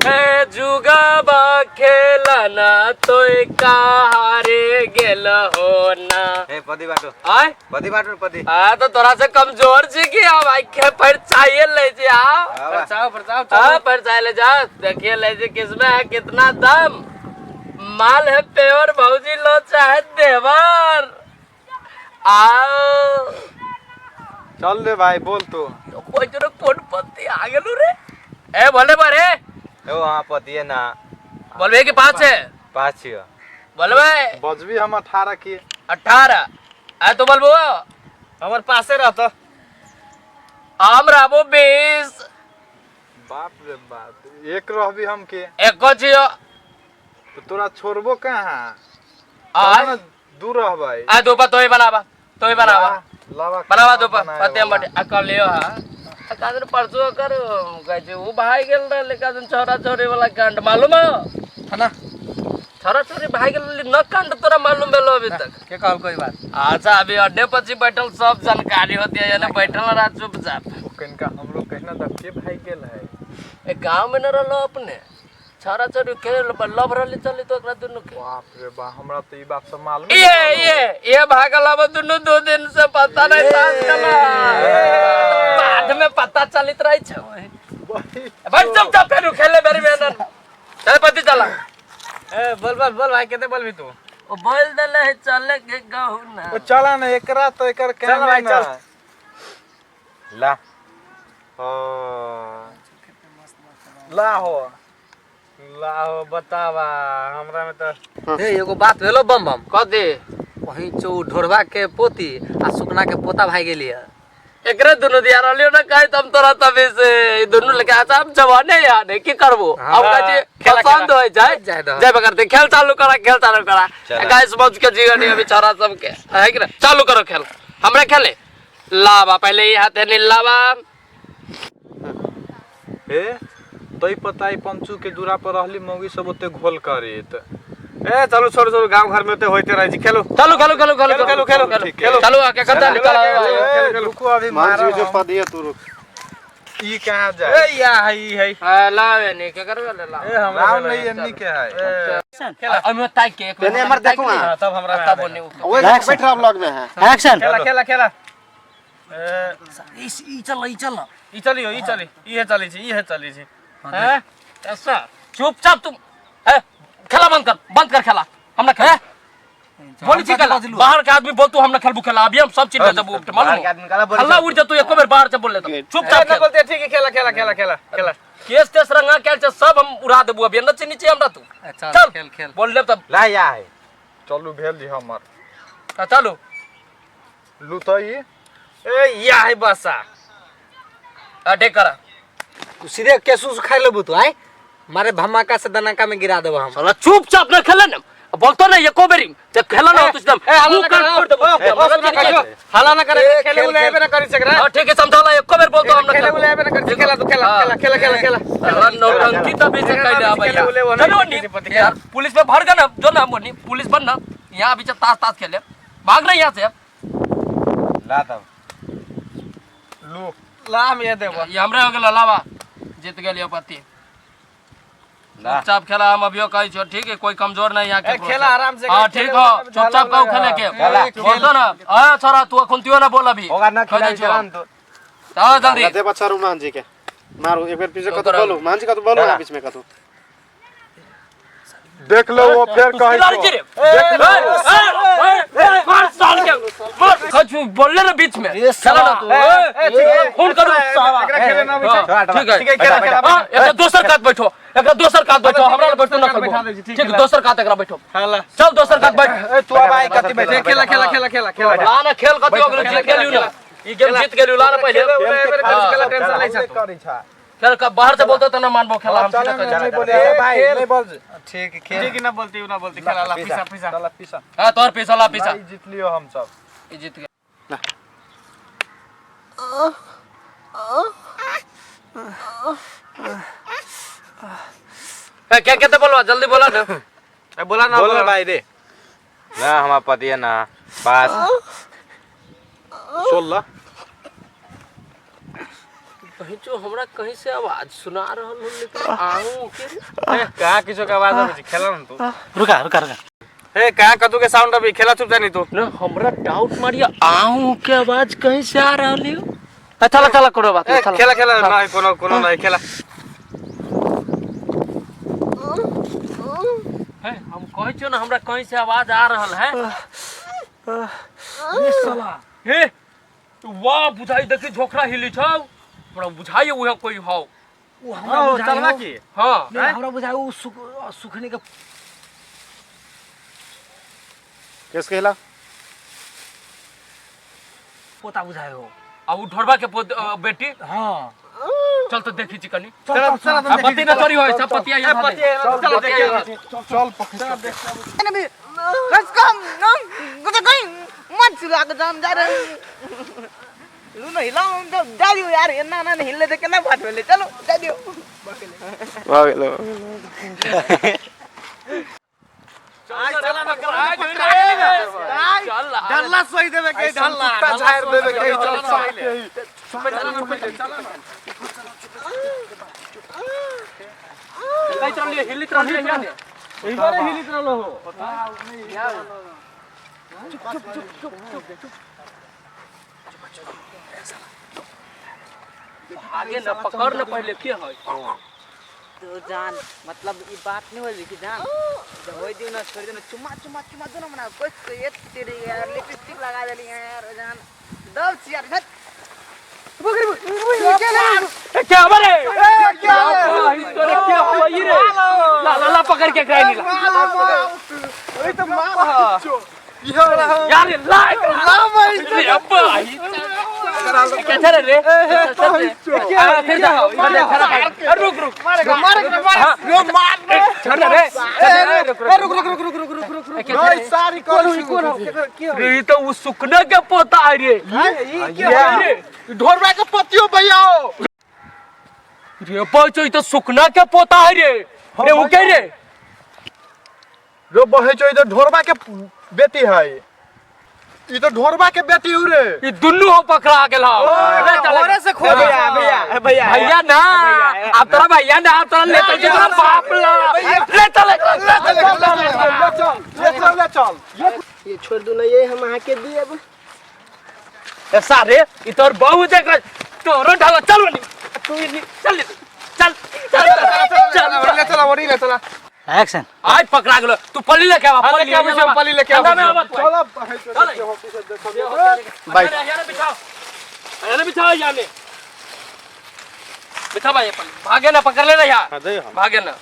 ए जुगाबा खेलना तोय कहारे गेल हो ना। ए पदी बाटो। आय। पदी बाटो पदी। आ तो तोरा से कमजोर छी कि हम आई के पर चाहिए ले जे आ। परचाओ परचाओ। हां पर चाहिए ले जा, देखिए ले जे किसमें है कितना दम। माल है प्योर भौजी लो चाहे देवर। आओ। चल रे भाई बोल तो। तो कोई जो कोन पत्ती आ गेलू रे। ए बोले पर ए। ओ हां पति है ना। बोलबे कि 5 है? 5 छियो। बोलबे? बजबी हम 18 के। 18। आ तो बोलबो? हमर पासे रहत। हम रहबो 20। बाप रे बाप, एक रहबी हम के। एको छियो। तो तोरा छोड़बो कहाँ? आ दूर रहबै। आ दोपा तोय बनाबा, तोय बनाबा। लावा बनाबा दोपा, पते हम बटे आ कर लियो। हां आ काजन परसो कर कहै छै उ भाई गेल रहले काजन छोरा छोरी वाला कांड मालूम हो? है ना? छोरा छोरी भाई गेल रहले न कांड तोरा मालूम भेलो अभी तक? के कहल कोई बात? अच्छा अभी अड्डे पची बैठल सब जानकारी होती है, यानी बैठल रहा चुपचाप। ओ कनिका हमरो कहना त के भाई गेल है? ए गांव में न रहलो अपने छोरा छोरी खेल लव रहले चली तो एकरा दुनू के। बाप रे बा, हमरा तो ई बात सब मालूम ये ये ये भागल अब दुनू 2 दिन से पता नहीं सास कला बाद में पता चलित रही छे। बैठ चुपचाप फेरू खेले बेरी में न चल पति चला। ए बोल बोल बोल भाई केते बोलबी तू? ओ बोल देले है चले के गहु ना। ओ चला ना एकरा तो एकर चल भाई, ना। चल। ला। ओ ला हो। ला हो बतावा हमरा में तो हे एगो बात भेलो बम बम। कथी? वही चौ ढोरबा के पोती आ सुकना के पोता भाई गेली है। एकरे दुनू दिया रहलियो ना कहे तम तोरा तभी से ई दुनू लेके अच्छा हम जवाने यार नहीं की करबो। हाँ। अब कहे छी, खेला, पसंद खेला। होय जाय। जाय दह। जाय बकरते खेल चालू करा, खेल चालू करा। चला। गाइस मौज के जीवन नहीं अभी छोरा सबके है कि ना? चालू करो खेल, हमरा खेले लावा पहले ही हाथे नहीं लावा। ए तई पता ई पंचू के दूरा पर रहली मौगी सब ओते घोल करेत। ए चलू छोड़ू छोड़ू गांव घर में ओते होइते रहै छी। खेलू। चलू, खेलू, खेलू, खेलू, खेलू, खेलू, खेलू, खेलू, खेलू। चलू, आके करता खेलू, निकल खेलू, आओ। खेलू, खेलू। रुको अभी मान मारब जी जो हम। पदिया तू रुक। ई कहाँ जाए? ए या है ई है। हां, लावे नहीं के करबे ले लावे। ए हमरा राम भेलै। नहीं एन्नी के है। खेला। अमे ताक के एक एने हमर देखू अहाँ। हां, तब हमरा तब ओने ओए बैठ रहा ब्लॉग में है। एक्शन। खेला खेला खेला। ए ई चल ई चल। ई चलियो ई चली ई है चली छी ई है चली छी। हैं? ऐसा चुपचाप तुम ए खेला बंद कर, बंद कर खेला। हमरा खेल बोली छी खेला। बाहर के आदमी बोल तू हमरा खेलबू खेला अभी हम सब चीज में जबू मालूम बाहर के आदमी काला बोली हल्ला उड़ जतू एको बेर बाहर से बोल लेता। चुपचाप ना खेल। बोलते ठीक है खेला खेला खेला खेला खेला। केस तेस रंगा के छै सब हम उड़ा देबू अभी न चिन्नी छी हमरा तू। अच्छा चल खेल खेल। बोल लेब तब। ला या है। चलू भेल जी हमर। हां, चलू। लू तो ई। ए या है बसा। हां, ठीक करा। तू सीधे केसु से खाइ लेबू तू आय मारे धमाका से दनाका में गिरा देबो हम। साला चुपचाप न खेले न बोलतो ना एको बेरी ते खेला ना तू एकदम ए, हल्ला मुंह ना कान करो। फोड़ देबो। ए, मगर सुना ठीक है। करियो। हल्ला ना करे, ए, खेले खेल, उले खेल। आबे ना करी सकरा। हां, ठीक है समझौला एको बेर बोलतो हम ना खेले खेलबो। उले आबे ना करी खेला तू खेला हाँ। खेला खेला खेला खेला। साला नौटंकी तभी से कैले आबै खेले उले वो चलो नहीं नी, किसी पति यार पुलिस में भर गए ना जो ना बोनी पुलिस बन ना यहाँ अभी ताश ताश खेले भाग रहे यहाँ से। ला तब। लू। ला हम ये देबो। ये हमरे हो गेल लावा जीत गेलियो पति। ला। चुपचाप खेला हम अभियो कहै छियो ठीक है कोई कमजोर नहीं यहाँ के ए, खेला आराम से, हाँ, खेले ठीक वाला हो भी चुपचाप झाला कहू वाला। खेले के। खेला। बोलतो ना आ छोरा तू अखन तियो ना बोल अभी। होगा ना कह दै खिलाई छियो। चला तो। चलो जल्दी। दे बच्चा रू मान जी के मारू एक बेर पीछे कतो तोरा- बोलू मान जी कतो बोलू चला। बीच में कतो। देख लो वो फिर कहै खिलाड़ी छौ। छी रे। ए, ए, ए, मार साल के मार कछु बोलले ना बीच में खेला ना तू। ए, ए, खून करू। एकरा खेले ना अबै छै। हाँ, ठीक है ठीक है खेला खेला। हाँ, एकरा दोसर कात बैठो, एकरा दोसर कात बैठो, हमरा लग बैठो ना बैठा खेलबो। दै छी, ठीक ठीक है। दोसर कात एकरा बैठो। खेला। चल दोसर कात बैठ। ए तू अब आई कति बैठ। खेला खेला खेला खेला खेला। ला ना खेल कति हो गेलो, जीत गेलियो ना। ई गेम जीत गेलियो ला ना पहिले। खेले उले आबे ना करी खेला टेंशन लै छै। करै छा। खेल का बाहर से बोलतो त ना मानबो खेला हम चल सीधा ना, कह नहीं देबो। बोले ए भाई नहीं बोल। ठीक खेल। ठीक ना बोलती ना बोलती खेला ला पीसा पीसा। चल पीसा। हां तोर पीसा ला पीसा। ई जीत लियो हम सब। ई जीत गए। ए, क्या कहते बोलवा जल्दी बोला ना। ए बोला ना बोल बोला ना भाई रे। ना हमारा पति है ना पास। 16। कहीं जो हमरा कहीं से आवाज सुना रहल हो, लेकिन आहू के रे। ए, कहाँ किछो के आवाज आबै छै? खेला न तू। रुका रुका रुका। ए, कहाँ कतू के साउंड अबै? खेला चुप जानी तू। ना, हमरा डाउट मारिया, आहू के आवाज कहीं से आ रहल हो। चला चला, कोनो बात ए, नहीं, चला। खेला खेला, नहीं कोनो कोनो नहीं खेला। है, हम कहै छियौ ना, हमरा कहीं से आवाज आ रहल है। ये साला, हे वाह, बुझाई देखी झोकरा हिली छौ, हमरा बुझाई उहे कोई हौ। उ हमरा बुझाई चलबा हो। की? हाँ। नहीं, हमरा बुझाई उ सुखने के। केस के हिला। पोता बुझाई हो। आ उ ढोरबा के बेटी। हाँ। चल तो देखी छी कनी। चल चल चल। आ पति न चोरी होय सब पतिया यहाँ दे। चल देखिए। चल पकड़। बस कम नम गुटे गई मत चुरा के जाम जा रहे लू न हिलाओ तो जा दियो यार, एना ना हिले तो केना बात भेले, चलो जा दियो। भऽ गेलो। चल ना, पकड़ा चल। ढल्ला सोई देबे के ढल्ला। कुत्ता झाड़ देबे के, चल चल। हिलित रहलियै, हिलित रहलियै यहाँ ने। हिलित रहलो हो। आगे न पकड़ न पहले के है। तो जान मतलब ई बात नहीं होई कि जान जब होई दियो ना छोड़ दियो ना, चुम्मा चुम्मा चुम्मा दो ना मना कुछ तो ये तेरी यार लिपस्टिक लगा देली यार जान दब छी यार हट। ए, क्या हो रे? क्या तोरे क्या हुआ ई रे? ला ला ला, पकड़ के कराई ला। ओए तो मार इहे वाला हम। यार ला ला भाई रे, अब्बा क्या चल रे? आ, फिर जाओ इधर ले, खड़ा कर। रुक रुक, मार मार मार ए, छोड़ रे। रुक रुक रुक रुक रुक रुक रुक रुक। नहीं सारी कौन कौन रे, ई तो उ सुकना के पोता है रे। ई के रे ढोरबा के पतियो भैया हो। रे बचो, ई तो सुकना के पोता है रे। रे उ के रे? रो बहे छो, ई तो ढोरबा के बेटी है, ई तो ढोरबा के बेटी हु रे। ई दुन्नू हो पकड़ा गेल हो। रे चल। भोरे से खो भैया भैया भैया। भैया ना, अब तोरा भैया ना, अब तोरा ले चल तोरा बाप ला ले चल। ले चल ले चल ले चल ले चल। ये छोड़ दू ना, ये हम अहाँ के दिए। ए सारे, ई तोर बहु देख तोरो ढाला। चल बनी तू इनी, चल चल चल चल। ले चला ओरी ले चला। एक्शन। आज पकड़ा गेलो तू। पल्ली लेके आवा। हाँ, लेके आबै छियौ, पल्ली लेके आबै अंडा में छियौ। आवा तू। चल बहे छो। चल। बाइक। याने बिछाओ, याने बिछाओ, याने बिछा भाई पल्ली। भागे ना, पकड़ लेना यहाँ। हाँ, दे हम। भागे ना,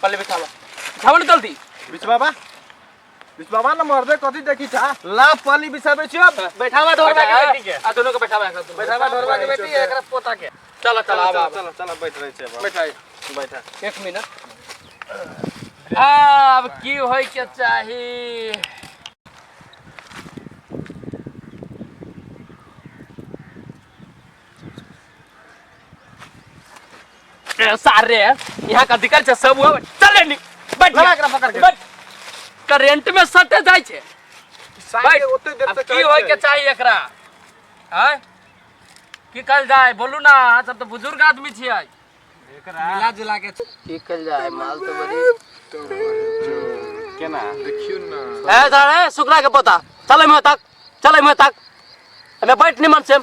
पल्ली बिछावा, बिछावा ना जल्दी। बिच बाबा, बिच बाबा न मर्दे कथी देखी छा। ला पल्ली बिछाबै छियौ, बैठावा ढोरबा के बेटी के। आ दोनों को बैठावा, एकरा दोनों। बैठावा ढोरबा के बेटी, एकरा पोता के। चलो चलो, आवा आवा। चल चल, बैठ रहे छै। बैठा बैठा। एक मिनट, आब की होय के चाही? ए, सारे यहाँ का दिक्कत छै सब हुआ। चले नी बैठ। लगा एकरा पकड़ के। बैठ, करेंट में सटे जाइ छै। सारे ओते देर अब से की होय के चाही एकरा? आय की कहल जाय, बोलू ना, अहाँ सब तऽ बुजुर्ग आदमी छियै। मिला जुला के। की कहल जाय, माल तऽ बड़ी केना? देखियो ना। ए सारे, सुकरा के पोता, चल एमे तक, चल एमे तक, एमे बैठ निमन से।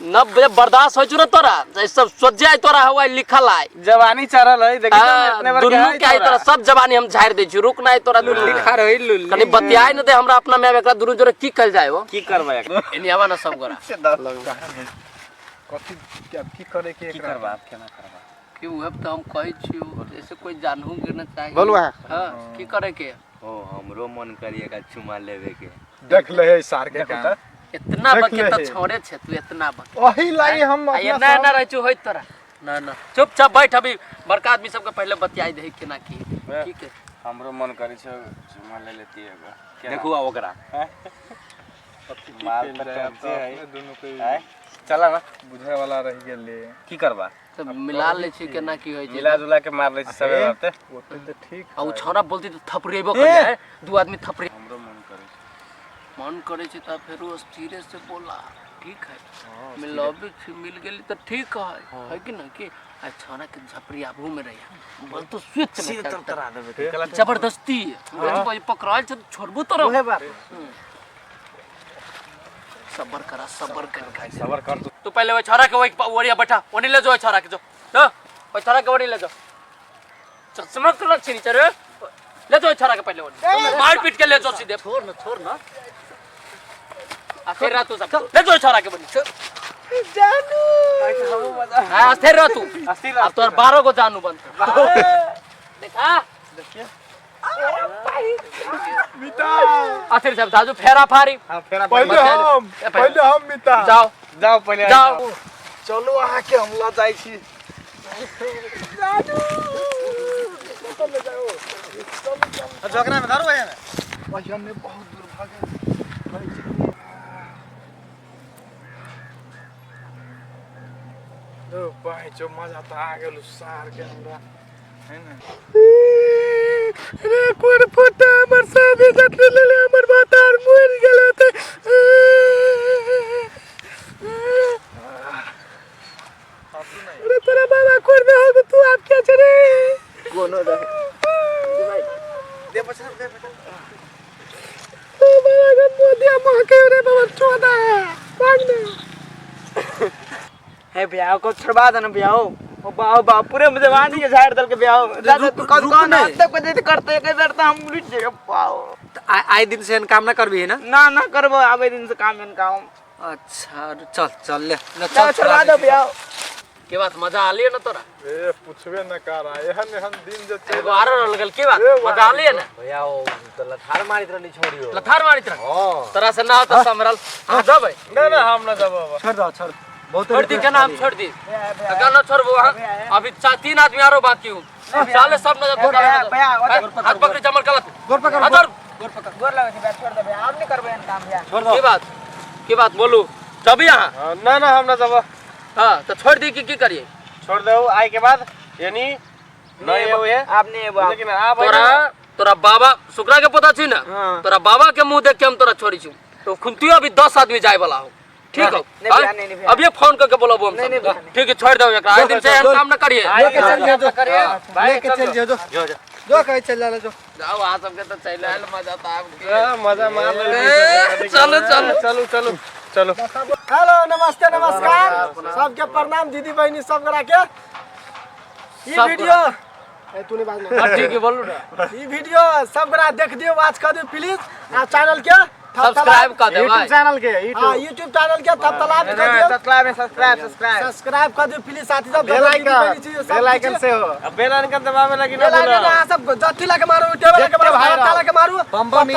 न बजे बर्दाश्त होइ छौ न तोरा, जे सब सोझे आइ तोरा हवा लिखल आइ। जवानी चढ़ल है देखी हाँ, इतने बार के दुनू है के आइ तोरा सब जवानी हम झाड़ि दै छी। रुक ना, आइ तोरा दुनू लिखा रही लुल्ली। कनि बतियाइ न दे हमरा अपना में। आब एकरा दुनू जोरे की कहल जाय हो? की करबै एकरा? एनी आवा ना सब गोरा। कथी क्या की करे के की एकरा? करबा आब, केना करबा? कि उहे तऽ हम कहै छियौ, जैसे कोई जानहु के न चाही। बोलू अहाँ। हाँ, की करे के? ओ हमरो मन करिए एकरा चुमा लेबे के। देख ले है सार के काम। इतना देख बके ले तऽ हे। छोड़े छे तू, इतना बके। ओही लाई हम आ अपना एना एना रहै छौ होइत तोरा ना ना। चुपचाप बैठ, अभी बड़का आदमी सबके पहले बतियाई दही केना की की के। हमरो मन करै छै चुमा ले लेती एगो। केना? देखू आब ओकरा। माल तऽ टंचे है। दुनू के आँय? चला ना। बुझे वाला रह गेले। की करबा? तऽ मिला लै छी केना की होइ छै। मिला जुला के मार लै छी सबे बाते। ओते तऽ ठीक। आ उ छौड़ा बोलती तऽ थपड़ेबो करियै, दू आदमी थपड़े। हमरो मन करै छै। मन करै छै तऽ फेरो स्थिरे से बोला। ठीक है मिलबी छी मिल गेली तो ठीक है है कि ना कि आ छौड़ा के झपरी आबू में रही बोल तो स्विच में तरतरा देबे जबरदस्ती पकड़ायल छै तऽ छोड़बू तोरा उहे बात सबर करा सबर कर खाइ सबर कर तू। तू पहले वो छोरा के वही ओरिया बैठा ओनी ले जो छोरा के जो जो ओइ छोरा के ओनी ले जो चश्मा तो लग छिनी चरे ले जो छोरा के पहले ओनी मार पीट के ले जो सीधे छोड़ ना छोड़ ना आ फिर रह तू सब ले जो छोरा के बनी जानू हां स्थिर रह तू अब तोर 12 को जानू बनते देखा मिता अथिर सब दाजू फेरा फारी हां फेरा पहिले हम पहिले हम मिता जाओ जाओ पहिले जाओ चलू अहाँके हम लऽ जाइ छी झोकरा में धरू एमे पहिने बहुत दूर भागे ओ भाई जो मजा तऽ आ गेल सार के हमरा है ने रे कोन फोटा हमर सब इज्जत ले लेले हमर बातार मर गेल होते। अरे तोरा बाबा कोन में हो तू आप क्या छे रे कोनो दे दे पछा दे पछा ओ बाबा के मोदिया महके रे बाबा चोदा भाग ने हे भैया को छोड़वा देना भैया ओ बाओ बाप पूरे मुझे जवानी के झाड़ दल के भैया दादा तू कौन कौन तक को देते करते के बेर तो हम लुट जाएगा पाओ आए दिन से काम ना करबी है ना ना ना करबो आबे दिन से काम इन काम। अच्छा चल चल ले ले चल छोड़वा दो भैया। के बात मजा आलिए ना तोरा? ए पूछबे न कर एहन एहन दिन जे चलि एगो आरो रहल गेल के बात मजा आलिए ना भैया ओ तो लथार मारित रहली छोड़ियो। लथार मारित रह हां तोरा से ना होता समरल हां जबै ना ना हम ना जब बाबा छोड़ दो छोड़ बहुत छोड़ दी केना हम छोड़ दी अगर ना छोड़बो वहां अभी 3 आदमी आरो बाकी हूं साले सब नजर भैया हाथ पकड़ चमर गलत गोर पकड़ हाथ धर। गोर पकड़ गोर लगे छै भैया छोड़ दे भैया हम नहीं करबे एहन काम भैया छोड़ दो की बात बोलू जब यहाँ ना ना हम ना जब। हां तो छोड़ दी की करिए? छोड़ दो आए के बाद यानी नहीं हुए आप नहीं एबो लेकिन आप तोरा तोरा बाबा शुक्रा के पता छी ना तोरा बाबा के मुंह देख के हम तोरा छोड़ी छु तो खुंतियो अभी 10 आदमी जाए वाला हो ठीक हो? नहीं अब ये फोन करके बोलाबो हम सब ठीक है छोड़ दो एकरा आए दिन से हम काम ना करिए लेके चल जा जो लेके चल जा जो जो कहीं चल जा जो जाओ आ सबके तो चल आयल मजा तो आब गेल। मजा मार ले चलो चलो चलो चलो चलो। हेलो नमस्ते नमस्कार सबके प्रणाम दीदी बहनी सब गोरा के ई वीडियो ए तूने बात ना ठीक है बोलू ना ई वीडियो सब गोरा देख दियो वॉच कर दियो प्लीज आ चैनल के सब्सक्राइब कर दे भाई यूट्यूब चैनल के हां यूट्यूब चैनल के थपथलाप कर दियो सब्सक्राइब सब्सक्राइब सब्सक्राइब सब्सक्राइब कर दियो प्लीज साथी सब बेल आइकन बेल आइकन से हो अब बेल आइकन दबावे लगी ना बेल आइकन सब जथी लगे मारू टेबल लगे मारू ताला के मारू बम बम।